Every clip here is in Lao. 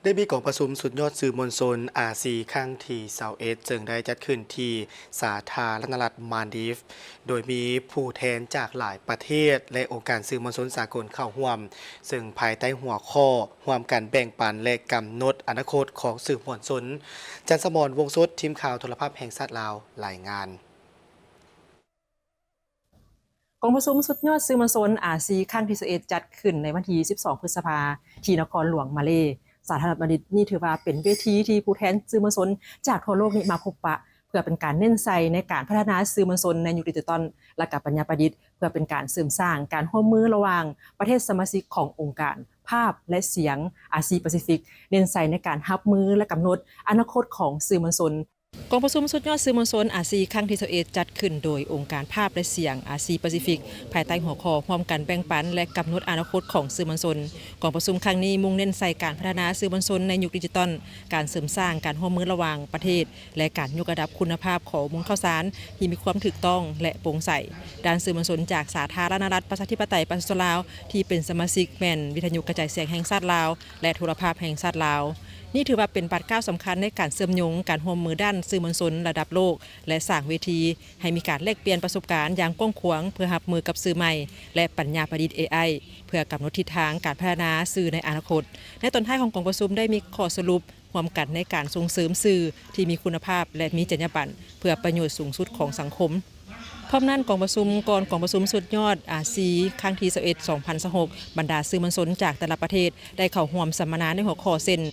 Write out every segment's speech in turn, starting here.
ໄດ້ມີກອງປະຊຸມສຸດຍອດສື່ມວນຊົນອາຊີຄັ້ງທີຊາວເອັດ ເຊິ່ງໄດ້ຈັດຂຶ້ນທີ່ສາທາລະນະລັດມານດີຟ ໂດຍມີຜູ້ແທນຈາກຫຼາຍປະເທດ ແລະ ອົງການສື່ມວນຊົນສາກົນເຂົ້າຮ່ວມ, ເຊິ່ງພາຍໃຕ້ຫົວຂໍ້ ຮ່ວມກັນແບ່ງປັນ ແລະ ກຳນົດອະນາຄົດຂອງສື່ມວນຊົນ. ຈັນສະໝອນ ວົງສົດ, ທີມຂ່າວໂທລະພາບແຫ່ງຊາດລາວ ລາຍງານ. ກອງປະຊຸມສຸດຍອດສື່ມວນຊົນອາຊີຄັ້ງທີຊາວເອັດ ຈັດຂຶ້ນໃນວັນທີສິບສອງ ພຶດສະພາ ທີ່ນະຄອນຫຼວງມາເລ. ສາທາລະນະລັດມານດີຟນີ້ຖືວ່າເປັນເວທີທີ່ຜູ້ແທນສື່ມວນຊົນຈາກທົ່ວໂລກນີ້ມາພົບປະ ເພື່ອເປັນການເນັ້ນໃສ່ໃນການພັດທະນາສື່ມວນຊົນໃນຍຸກດິຈິຕອນ ແລະ ກະປັນຍາປະດິດ ເພື່ອເປັນການເສີມສ້າງການຮ່ວມມືລະຫວ່າງປະເທດສະມາຊິກຂອງອົງການພາບ ແລະ ສຽງອາຊີປາຊີຟິກ, ເນັ້ນໃສ່ໃນການຮັບມື ແລະ ກຳນົດອະນາຄົດຂອງສື່ມວນຊົນ. ກອງປະຊຸມສຸດຍອດສື່ມວນຊົນອາຊີຄັ້ງທີຊາວເອັດ ຈັດຂຶ້ນໂດຍອົງການພາບ ແລະ ສຽງອາຊີປາຊີຟິກ ພາຍໃຕ້ຫົວຂໍ້ ຮ່ວມກັນແບ່ງປັນ ແລະ ກຳນົດອະນາຄົດຂອງສື່ມວນຊົນ. ກອງປະຊຸມຄັ້ງນີ້ມຸ່ງເນັ້ນໃສ່ການພັດທະນາສື່ມວນຊົນໃນຍຸກດິຈິຕອນ, ການເສີມສ້າງການຮ່ວມມືລະຫວ່າງປະເທດ ແລະ ການຍົກລະດັບຄຸນນະພາບຂໍ້ມູນຂ່າວສານທີ່ມີຄວາມຖືກຕ້ອງ ແລະ ໂປ່ງໃສ. ດ້ານສື່ມວນຊົນຈາກສາທາລະນະລັດປະຊາທິປະໄຕປະຊາຊົນລາວ ທີ່ເປັນສະມາຊິກແມ່ນວິທະຍຸກະຈາຍສຽງແຫ່ງຊາດລາວ ແລະ ໂທລະພາບແຫ່ງຊາດລາວ. ນີ້ຖືວ່າເປັນບາດກ້າວສຳຄັນໃນການເຊື່ອມໂຍງການຮ່ວມມືດ້ານສື່ມວນຊົນລະດັບໂລກ ແລະ ສ້າງເວທີໃຫ້ມີການແລກປ່ຽນປະສົບການຢ່າງກວ້າງຂວາງ ເພື່ອຮັບມືກັບສື່ໃໝ່ ແລະ ປັນຍາປະດິດ ເອໄອ ເພື່ອກຳນົດທິດທາງການພັດທະນາສື່ໃນອະນາຄົດ. ໃນຕອນທ້າຍຂອງກອງປະຊຸມໄດ້ມີຂໍ້ສະຫຼຸບ ຮ່ວມກັນໃນການສົ່ງເສີມສື່ທີ່ມີຄຸນນະພາບ ແລະ ມີຈັນຍາບັນ ເພື່ອປະໂຫຍດສູງສຸດຂອງສັງຄົມ. ພ້ອມນັ້ນ, ກອງປະຊຸມ ກ່ອນກອງປະຊຸມສຸດຍອດອາຊີຄັ້ງທີຊາວເອັດ ສອງພັນຊາວຫົກ ບັນດາສື່ມວນຊົນຈາກແຕ່ລະປະເທດໄດ້ເຂົ້າຮ່ວມສຳມະນາໃນຫົວຂໍ້ເຊັ່ນ: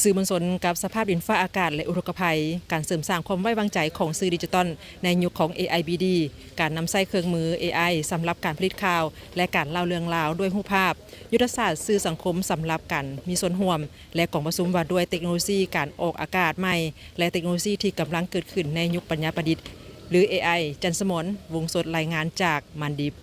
ສື່ມວນຊົນກັບສະພາບດິນຟ້າອາກາດ ແລະ ອຸທົກກະໄພ, ການເສີມສ້າງຄວາມໄວ້ວາງໃຈຂອງສື່ດິຈິຕອນໃນຍຸກຂອງ ເອໄອບີດີ, ການນຳໃຊ້ເຄື່ອງມື ເອໄອ ສຳລັບການຜະລິດຂ່າວ ແລະ ການເລົ່າເລື່ອງລາວດ້ວຍຮູບພາບ, ຍຸດທະສາດສື່ສັງຄົມສຳລັບການມີສ່ວນຮ່ວມ ແລະ ກອງປະຊຸມວ່າດ້ວຍເຕັກໂນໂລຊີການອອກອາກາດໃໝ່ ແລະ ເຕັກໂນໂລຊີທີ່ກຳລັງເກີດຂຶ້ນໃນຍຸກປັນຍາປະດິດ ຫຼື ເອໄອ. ຈັນສະໝອນ ວົງສົດ, ລາຍງານຈາກມານດີຟ.